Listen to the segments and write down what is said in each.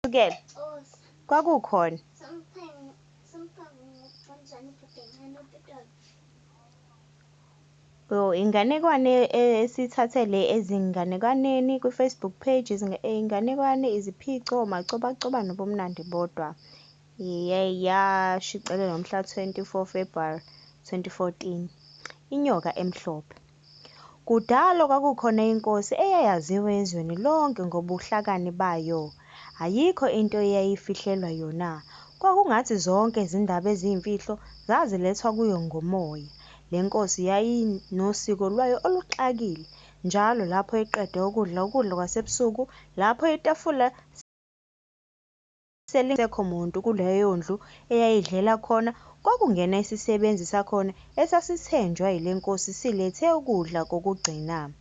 Kusukela kwakukhona Oh, inganekwane esithathe le ezinganekwaneni kwi-Facebook page, inganekwane, iziphico, omacobacoba nobumnandi bodwa. Yashicilelwa ngomhla 24 February 2014. Inyoka emhlophe. Kudala kwakukhona inkosi eyayaziwa ezweni lonke ngobuhlakani bayo. Ayikho into eyayifihlelwa yona. Kwakungathi zonke izindaba eziyimfihlo zazilethwa kuyo ngomoya. Le nkosi yayinosiko lwayo oluxakile. Njalo lapho iqede ukudla ukudla kwasebusuku, lapho itafula selingasekho muntu kuleyo ndlu eyayidlela khona, kwakungena isisebenzi sakhona esasithenjwa yile nkosi silethe ukudla kokugcina.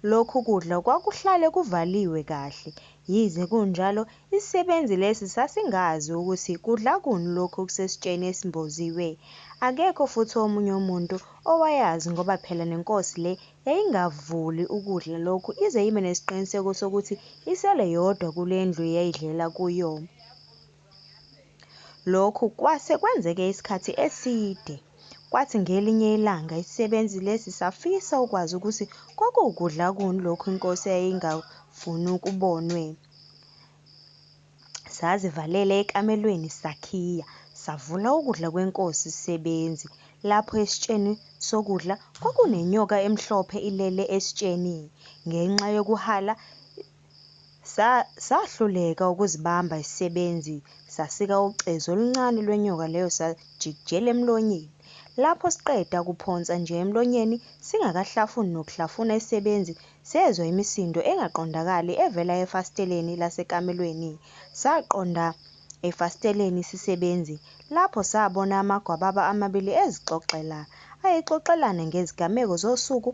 Lokhu kudla kwakuhlale kuvaliwe kahle. Yize kunjalo, isisebenzi lesi sasingazi ukuthi kudla kuni lokhu okusesitsheni esimboziwe. Akekho futhi omunye umuntu owayazi ngoba phela nenkosi le yayingavuli ukudla lokhu ize ibe nesiqiniseko sokuthi isele yodwa kule ndlu eyayidlela kuyo. Lokhu kwase kwenzeke isikhathi eside. Kwathi ngelinye ilanga isisebenzi lesi safisa ukwazi ukuthi kwakuwukudla kuni lokhu inkosi eyayingafuni kubonwe. Sazivalela ekamelweni sakhiya, savula ukudla kwenkosi isisebenzi. Lapho esitsheni sokudla kwakunenyoka emhlophe ilele esitsheni. Ngenxa yokuhala sahluleka ukuzibamba isisebenzi, sasika ucezu oluncane lwenyoka leyo sajikijela emlonyeni. Lapho siqeda kuphonsa nje emlonyeni, singakahlafuni nokuhlafuna isisebenzi, sezwa imisindo engaqondakali evela efasiteleni lasekamelweni. Saqonda efasiteleni isisebenzi, lapho sabona amagwababa amabili ezixoxela. Ayexoxelana ngezigameko zosuku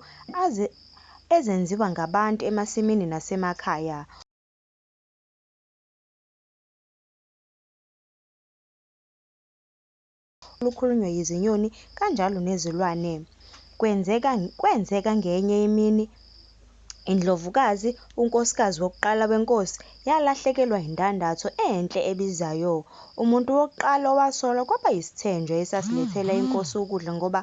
ezenziwa ngabantu emasimini nasemakhaya. Olukhulunywa yizinyoni kanjalo nezilwane. Kwenzeka ngenye imini iNdlovukazi, unkosikazi wokuqala wenkosi, yalahlekelwa indandatho enhle ebizayo. Umuntu wokuqala owasolwa kwaba yisithenjwa esasilethela inkosi ukudla ngoba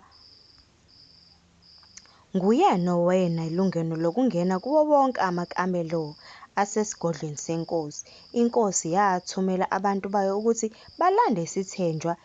nguyena owayenelungelo lokungena kuwo wonke amakamelo asesigodlweni senkosi. Inkosi yathumela abantu bayo ukuthi balande isithenjwa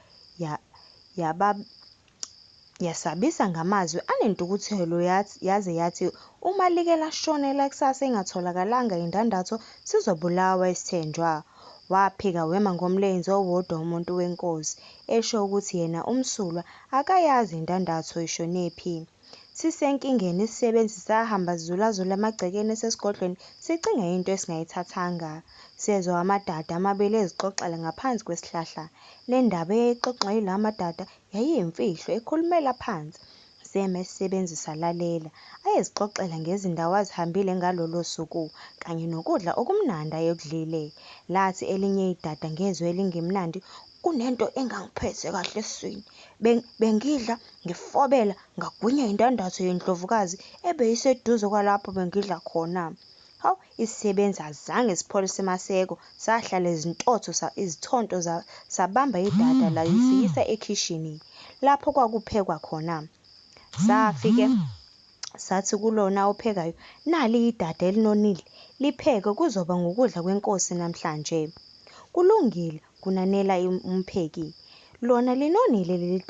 yasabisa ngamazwi anentukuthelo yaze yathi uma like lashona elakusasa ingatholakalanga indandatho sizobulawa isithenjwa. Waphika wema ngomlenze owodwa umuntu wenkosi, esho ukuthi yena umsulwa akayazi indandatho ishonephi. Sisenkingeni isisebenzi sahamba sizulazula emagcekeni asesigodlweni sicinga into esingayithathanga. Sezwa amadada amabili ezixoxela ngaphansi kwesihlahla. Le ndaba eyayixoxwa yila madada yayiyimfihlo ekhulumela phansi. Sema isisebenzi salalela. Ayezixoxela ngezindawo azihambile ngalolo suku kanye nokudla okumnandi ayekudlile. Lathi elinye idada ngezwi elingemnandi, kunento engangiphethe kahle esiswini. Bengidla ngifobela ngagwinya indandatho yendlovukazi ebeyiseduze kwalapho bengidla khona. Hawu, isisebenzi azange sipholise maseko, sahlala izithonto sabamba idada layisiyisa ekhishini lapho kwakuphekwa khona. Safike sathi kulona ophekayo, nali idada elinonile, lipheke kuzoba ngukudla kwenkosi namhlanje. Kulungile, kunanela umpheki. Lona linonile leli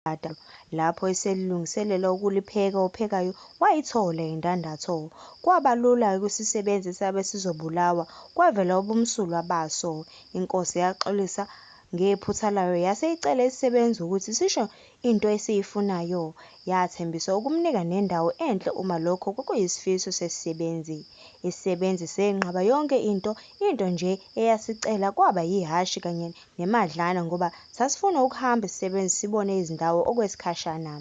dada. Lapho eselilungiselela ukulipheka ophekayo wayithola indandatho. Kwaba lula-ke kwisisebenzi esabe sizobulawa, kwavela ubumsulwa baso. Inkosi yaxolisa ngephutha layo yase icela isisebenzi ukuthi sisho into esiyifunayo. Yathembisa ukumnika nendawo enhle uma lokho kwakuyisifiso sesisebenzi. Isisebenzi senqaba yonke into, into nje eyasicela kwaba yihhashi kanye nemadlana ngoba sasifuna ukuhamba isisebenzi sibone izindawo okwesikhashana.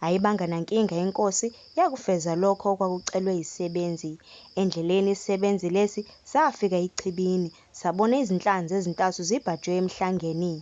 Ayibanga nankinga inkosi yakufeza lokho okwakucelwe yisisebenzi. Endleleni isisebenzi lesi safika echibini, sabona izinhlanzi ezintathu zibhajwe emhlangeni.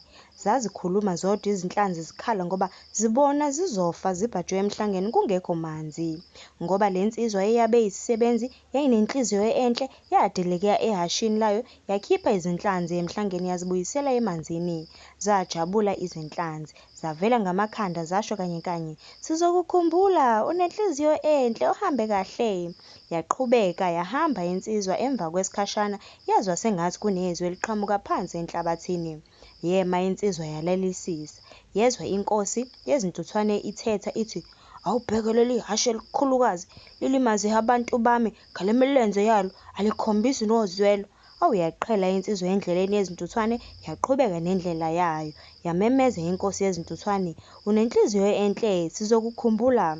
Zazikhuluma zodwa izinhlanzi zikhala ngoba zibona zizofa zibhajwe emhlangeni kungekho manzi. Ngoba le nsizwa eyabe iyisisebenzi yayinenhliziyo enhle yadilika ehhashini layo yakhipha izinhlanzi emhlangeni yazibuyisela emanzini. Zajabula izinhlanzi, zavela ngamakhanda zasho kanyekanye, "Sizokukhumbula, unenhliziyo enhle, uhambe kahle." Yaqhubeka yahamba insizwa emva kwesikhashana yezwa sengathi kunezwi eliqhamuka phansi enhlabathini. Yema insizwa yalalelisisa, yezwa inkosi yezintuthwane ithetha ithi, "Awubheke leli hhashi elikhulukazi, lilimaze abantu bami ngale milenze yalo, alikhombisi nozwelo." Awu yaqhela insizwa endleleni yezintuthwane yaqhubeka nendlela yayo. Yamemeza inkosi yezintuthwane, "Unenhliziyo enhle, sizokukhumbula."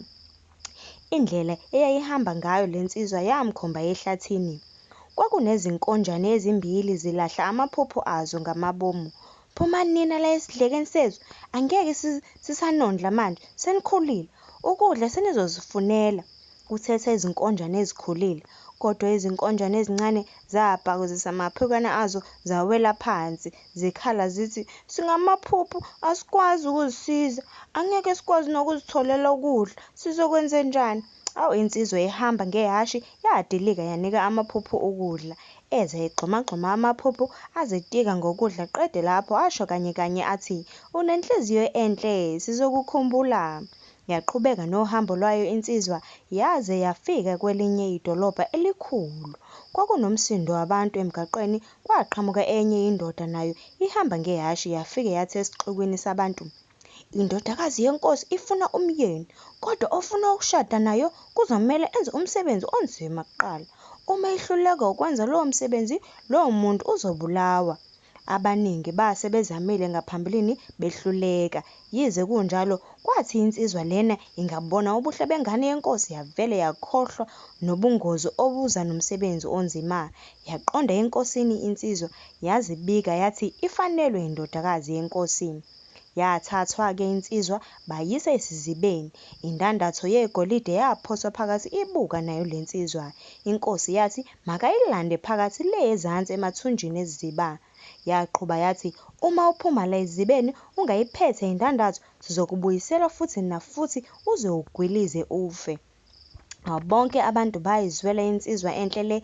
Indlela eyayihamba ngayo le nsizwa yamkhomba ehlathini. Kwakunezinkonjane ezimbili zilahla amaphuphu azo ngamabomu. "Phumani nina la esidlekeni sethu, angeke sisanondla manje, senikhulile, ukudla senizozifunela," kuthetha izinkonjane ezikhulile. Kodwa izinkonjane ezincane zabhakuzisa amaphikwana azo zawela phansi, zikhala zithi, "Singamaphuphu asikwazi ukuzisiza, angeke sikwazi nokuzitholela ukudla, sizokwenzenjani?" Awu insizwa ehamba ngehhashi yadilika yanika amaphuphu ukudla. Eza egxumagxuma amaphuphu azitika ngokudla qede lapho asho kanyekanye athi, "Unenhliziyo enhle, sizokukhumbula." Yaqhubeka nohambo lwayo insizwa yaze yafika kwelinye idolobha elikhulu. Kwakunomsindo wabantu emgwaqeni, kwaqhamuka enye indoda nayo ihamba ngehhashi yafike yathi esixukwini sabantu, "Indodakazi yenkosi ifuna umyeni, kodwa ofuna ukushada nayo kuzomele enze umsebenzi onzima kuqala. Uma ehluleka ukwenza lowo msebenzi, lowo muntu uzobulawa." Abaningi base bezamile ngaphambilini behluleka. Yize kunjalo, kwathi insizwa lena ingabona ubuhle bengane yenkosi yavele yakhohlwa nobungozi obuza nomsebenzi onzima. Yaqonda enkosini insizwa, yazibika yathi ifanelwe indodakazi yenkosi. Yathathwa-ke insizwa bayisa esizibeni, indandatho yegolide yaphonswa phakathi ibuka nayo le nsizwa. Inkosi yathi makayilande phakathi le ezansi emathunjini esiziba. Yaqhuba yathi, "Uma uphuma la esizibeni ungayiphethe indandatho sizokubuyisela futhi nafuthi uze ugwilize ufe." Bonke abantu bayizwela insizwa enhle le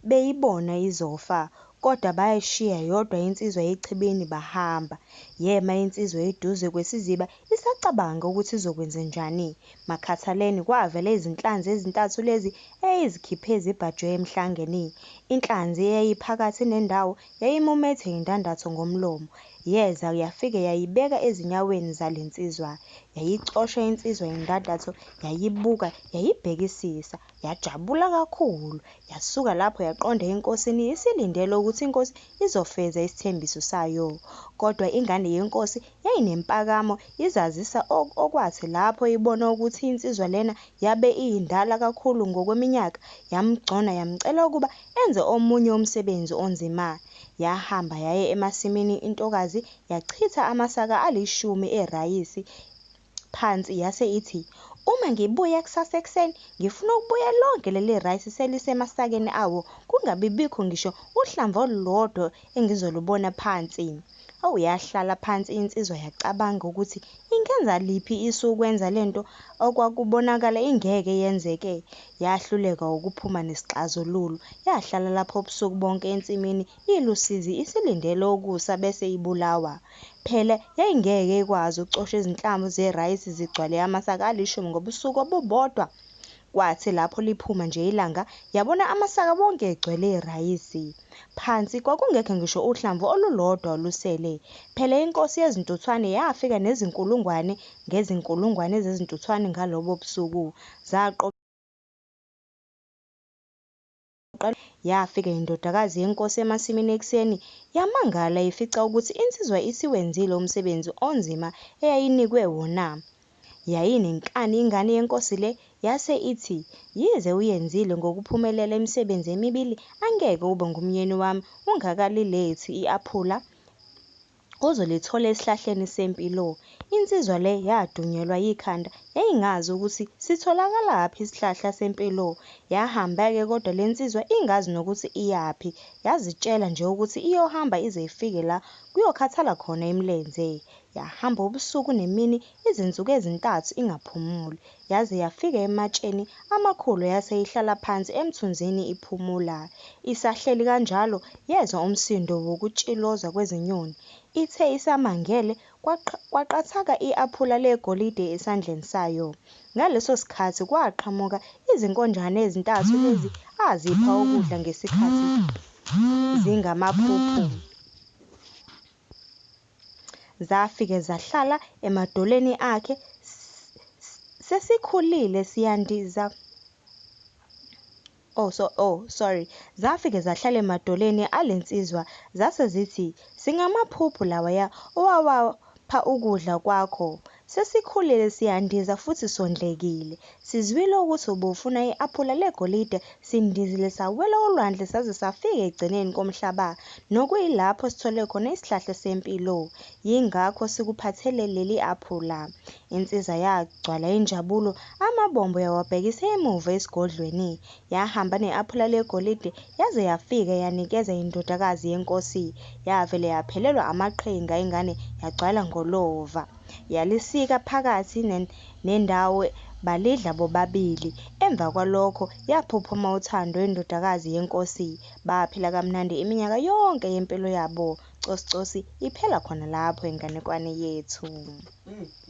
beyibona izofa, kodwa bayishiya yodwa insizwa echibini bahamba. Yema insizwa eduze kwesiziba isacabanga ukuthi izokwenzenjani. Makhathaleni kwavela izinhlanzi ezintathu lezi eyayizikhiphe zibhajwe emhlangeni. Inhlanzi eyayiphakathi nendawo yayimumethe indandatho ngomlomo. Yeza yafike yayibeka ezinyaweni zale nsizwa. Yayicosha insizwa indandatho yayibuka yayibhekisisa, yajabula kakhulu. Yasuka lapho yaqonda enkosini isilindele ukuthi inkosi izofeza isithembiso sayo. Kodwa ingane yenkosi yayinempakamo izazisa okwathi lapho ibona ukuthi insizwa lena yabe iyindala kakhulu ngokweminyaka, yamgcona yamcela ukuba enze omunye umsebenzi onzima. Yahamba yaya emasimini intokazi yachitha amasaka alishumi erayisi phansi yase ithi, "Uma ngibuya kusasa ekuseni, ngifuna ukubuya lonke leli rayisi selisemasakeni awo, kungabi bikho ngisho uhlamvu olulodwa engizolubona phansi." Awu yahlala phansi insizwa yacabanga ukuthi ingenza liphi isu ukwenza le nto okwakubonakala ingeke yenzeke. Yahluleka ukuphuma nesixazululo. Yahlala lapho ubusuku bonke ensimini ilusizi isilindele ukusa bese ibulawa. Phela yayingeke ikwazi ukucosha izinhlamvu zerayisi zigcwale amasaka alishumi ngobusuku obubodwa. Kwathi lapho liphuma nje ilanga, yabona amasaka wonke egcwele irayisi. Phansi kwakungekho ngisho uhlamvu olulodwa olusele. Phela inkosi yezintuthwane yafika nezinkulungwane ngezinkulungwane zezintuthwane ngalobo busuku. Yafika indodakazi yenkosi emasimini ekuseni, yamangala ifica ukuthi insizwa isiwenzile umsebenzi onzima eyayinikwe wona. Yayinenkani ingane yenkosi le, yase ithi, "Yize uyenzile ngokuphumelela imisebenzi emibili, angeke ube ngumyeni wami ungakalilethi i-aphula Ozolithola esihlahleni sempilo. Insizwa le yadunyelwa yikhanda, yayingazi ukuthi sitholakalaphi isihlahla sempilo. Yahamba-ke kodwa le nsizwa ingazi nokuthi iyaphi, yazitshela nje ukuthi iyohamba ize ifike la kuyokhathala khona imilenze. Yahamba ubusuku nemini izinsuku ezintathu ingaphumuli, yaze yafika ematsheni amakhulu yase ihlala phansi emthunzini iphumula. Isahleli kanjalo yezwa umsindo wokutshiloza kwezinyoni. Ithe isamangele kwaqathaka i-aphula legolide esandleni sayo. Ngaleso sikhathi kwaqhamuka izinkonjane ezintathu lezi azipha ukudla ngesikhathi zingamaphuphu. Zafike zahlala emadolweni akhe. Sesikhulile siyandiza. Oh so oh sorry. Zafike zahlala emadolweni ale nsizwa zase zithi singamaphuphu lawaya owawapha ukudla kwakho. Sesikhulile siyandiza futhi sondlekile. Sizwile ukuthi ubufuna i-aphula legolide, sindizile sawela ulwandle saze safika ekugcineni komhlaba, nokuyilapho sithole khona isihlahla sempilo. Yingakho sikuphathele leli aphula. Insizwa yagcwala injabulo, amabombo yawabhekisa emuva esigodlweni. Yahamba ne-aphula legolide yaze yafika yanikeza indodakazi yenkosi. Yavele yaphelelwa amaqhinga ingane yagcwala ngolova. Yalisika phakathi nendawo balidla bobabili. Emva kwalokho yaphuphuma uthando indodakazi yenkosi. Baphila kamnandi iminyaka yonke yempilo yabo. Cosi cosi iphela khona lapho inganekwane yethu.